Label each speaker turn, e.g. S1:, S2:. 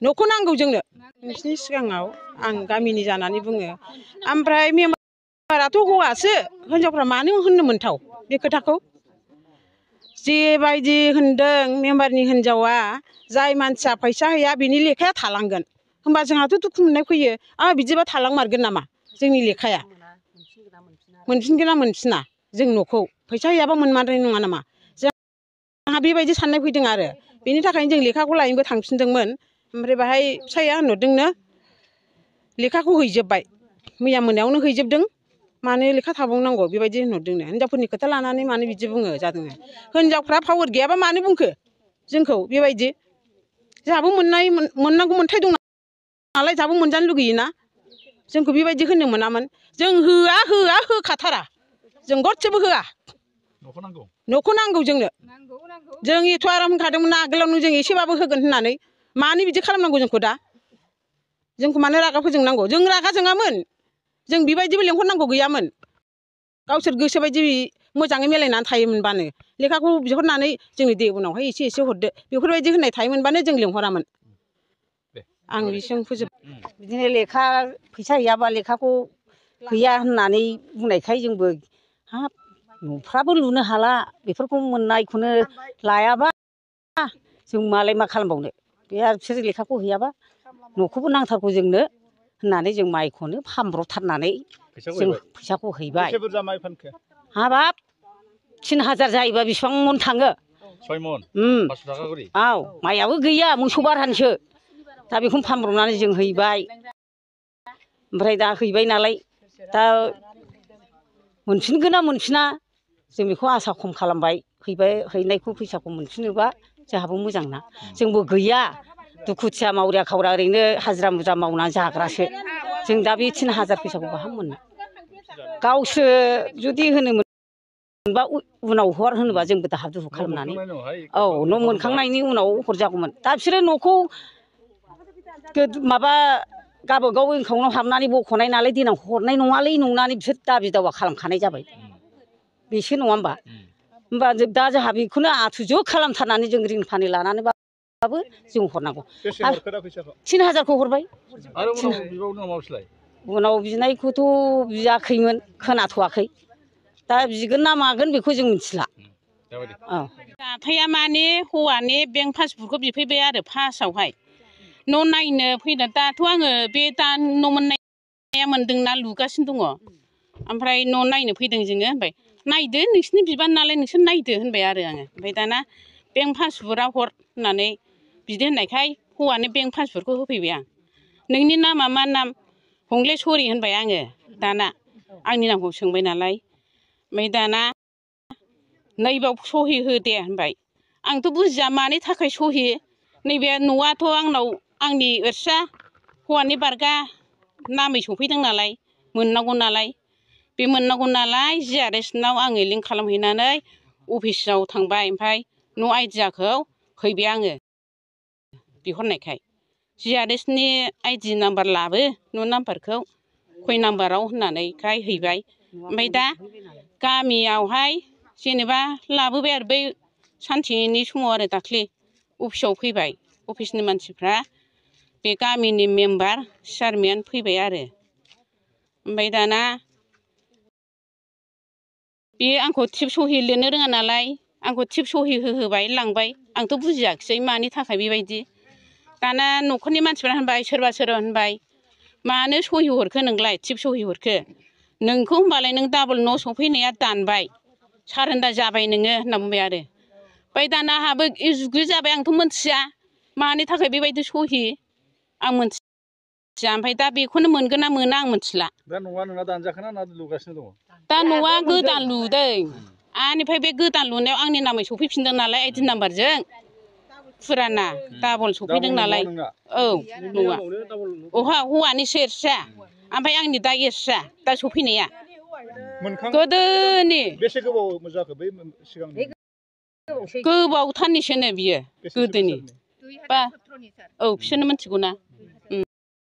S1: न'खौ नांगौ जोंनो नोंसिनि सिगाङाव आं गामिनि जानानै बुङो ओमफ्राय मेम्बाराथ' हौवासो हिनजावफ्रा मानो होननो मोनथाव बे खोथाखौ जेबायदि होनदों मेम्बारनि हिनजावा जाय मानसिया फैसा होया बिनि लेखाया थालांगोन होमबा जोंहाथ' दुखु मोननाय फैयो बिदिबा थालांमारगोन नामा जोंनि लेखाया मोनफिनगोन ना मोनफिना जों न'खौ फैसा होयाबा मोनमारनाय नङा नामा जोंहा बेबायदि साननाय फैदों आरो बेनि थाखायनो जों लेखाखौ लायनोबो थांफिनदोंमोन ओमफ्राय बाहाय फिसाया होनहरदोंनो लेखाखौ हैजोब्बाय मैया मोनायावनो हैजोबदों मानो लेखा थाबावनांगौ बेबायदि होनहरदोंनो हिनजावफोरनि खोथा लानानै मानो बिदि बुङो जादों हिनजावफ्रा पावार गैयाबा मानो बुंखो जोंखौ बेबायदि जोंहाबो मोननांगौ मोन्थाय दं नालाय जोंहाबो मोनजानो लुगैयोना जोंखौ बेबायदि होनो मोनामोन जों होखाथारा जों गरसेबो होआ न'खौ नांगौ जोंनो जों एथ' आराम होनखादोंमोन आगोलावनो जों एसेबाबो होगोन होननानै मानो बिदि खालामनांगौ जोंखौ दा जोंखौ मानो रागा फोजोंनांगौ जों रागा जोङामोन जों बेबायदिबो लेंहरनांगौ गैयामोन गावसोर गोसोबायदि मोजाङै मिलायनानै थायोमोनबानो लेखाखौ बिहरनानै जोंनि दे उनावहाय एसे एसे हरदो बेफोरबायदि होननाय थायोमोनबानो जों लेंहरामोन आं बिसिम फोजोब
S2: बिदिनो लेखा फैसा गैयाबा लेखाखौ गैया होननानै बुंनायखाय जोंबो हाब न'फ्राबो लुनो हाला बेफोरखौ मोननायखौनो लायाबा जों मालाय मा खालामबावनो बे आरो बिसोर लेखाखौ हैयाबा न'खौबो नांथारगौ जोंनो होननानै जों माइखौनो फानब्रबथारनानै जों फैसाखौ हैबाय हाबाब 3000 जायोबा बेसेबां मन थाङो
S3: 6 मन 500 थाखा करि
S2: माइयाबो गैया मोसौ बारहानसो दा बेखौनो फानब्रबनानै जों हैबाय ओमफ्राय दा हैबाय नालाय दा मोनफिनगोन ना मोनफिना जों बेखौ आसा खम खालामबाय हैनायखौ फैसाखौ मोनफिनोबा जोंहाबो मोजां ना जोंबो गैया दुखुथिया मावरिया खावरा ओरैनो हाजिरा मुजिरा मावनानै जाग्रासो जों दा बे 3000 फैसाखौ बहा मोननो गावसो जुदि होनो मोनबा उनाव हर होनोबा जोंबो दाहार दुहु खालामनानै न' मोनखांनायनि उनाव हरजागौमोन दा बिसोरो न'खौ माबा गावबागाव एकाउन्टआव हाबनानै बख'नाय नालाय देनां हरनाय नङालै नंनानै बिसोर दाबि दावा खालामखानाय जाबाय बेसो नङा होमबा दा जोंहा बेखौनो आथुजुग खालामथारनानै जों रिं फानि लानानैबाबो जों हरनांगौ 3000खौ हरबाय उनाव बिनायखौथ' बियाखैमोन खोनाथ'वाखै दा बिगोन ना मागोन बेखौ जों मिथिला
S1: जाथाया माने हौवानि बेंक पासबुकखौ बिफैबाय आरो फार्स्टआवहाय न' नायनो फैदों दाथ' आङो बे दा न' मोननाया मोनदोंना लुगासिनो दङ ओमफ्राय न' नायनो फैदों जोङो ओमफ्राय नायदो नोंसिनि बिबान नालाय नोंसोर नायदो होनबाय आरो आङो ओमफ्राय दाना बेंक पासबुकआ हर होननानै बिदि होननायखाय हौवानो बेंक पासबुकखौ होफैबाय आं नोंनि नामा मा नाम हंलेस्वरि होनबाय आङो दाना आंनि नामखौ सोंबाय नालाय ओमफ्राय दाना नैबाव सहि होदे होनबाय आंथ' बुजिया मानि थाखाय सहि नैबे न'आथ' आंनाव आंनि एरसा हौवानि बारगा नामै सफैदों नालाय मोननांगौ नालाय बे मोननांगौ नालाय GRSनाव आङो लिंक खालामहैनानै अफिसाव थांबाय ओमफ्राय न' आइडियाखौ हैबाय आङो बिहरनायखाय GRSनि आइडि नाम्बार लाबो न' नाम्बारखौ खय नाम्बाराव होननानैखाय हैबाय ओमफ्राय दा गामियावहाय जेनेबा लाबोबाय आरो बै सानसेनि समाव आरो दाख्लि अफिसाव फैबाय अफिसनि मानसिफ्रा बे गामिनि मेम्बार चेयारमेन फैबाय आरो ओमफ्राय दाना बे आंखौ थिब सहि लिरनो रोङा नालाय आंखौ थिब सहि होहोबाय लांबाय आंथ' बुजियाखिसै मानि थाखाय बेबायदि दाना न'खरनि मानसिफ्रा होनबाय सोरबा सोरबा होनबाय मानो सहि हरखो नोंलाय थिब सहि हरखो नोंखौ होनबालाय नों डाबल न' सफैनाया दानबाय सारेन्डार जाबाय नोङो होनना बुंबाय आरो ओमफ्राय दाना आंहाबो जुगि जाबाय आंथ' मोनथिया मानि थाखाय बेबायदि सहि आं मोनथिया ओमफ्राय दा बेखौनो मोनगोन ना मोना आं मोनथिला
S3: दा न'आ नोंना दानजाखाना ना लुगासिनो दङ
S1: दा न'आ गोदान लुदों आनिफ्राय बे गोदान लुनायाव आंनि नामै सफैफिनदों नालाय आइडि नाम्बारजों फुराना डाबल सफैदों नालाय औ न'आ अहा हौवानिसो एरसा ओमफ्राय आंनि दा एरसा दा सफैनाया गोदोनि
S3: बेसे गोबाव जाखो बै सिगांनि
S1: गोबावथारनिसोनो बियो गोदोनि बा औ बिसोरनो मिथिगौ ना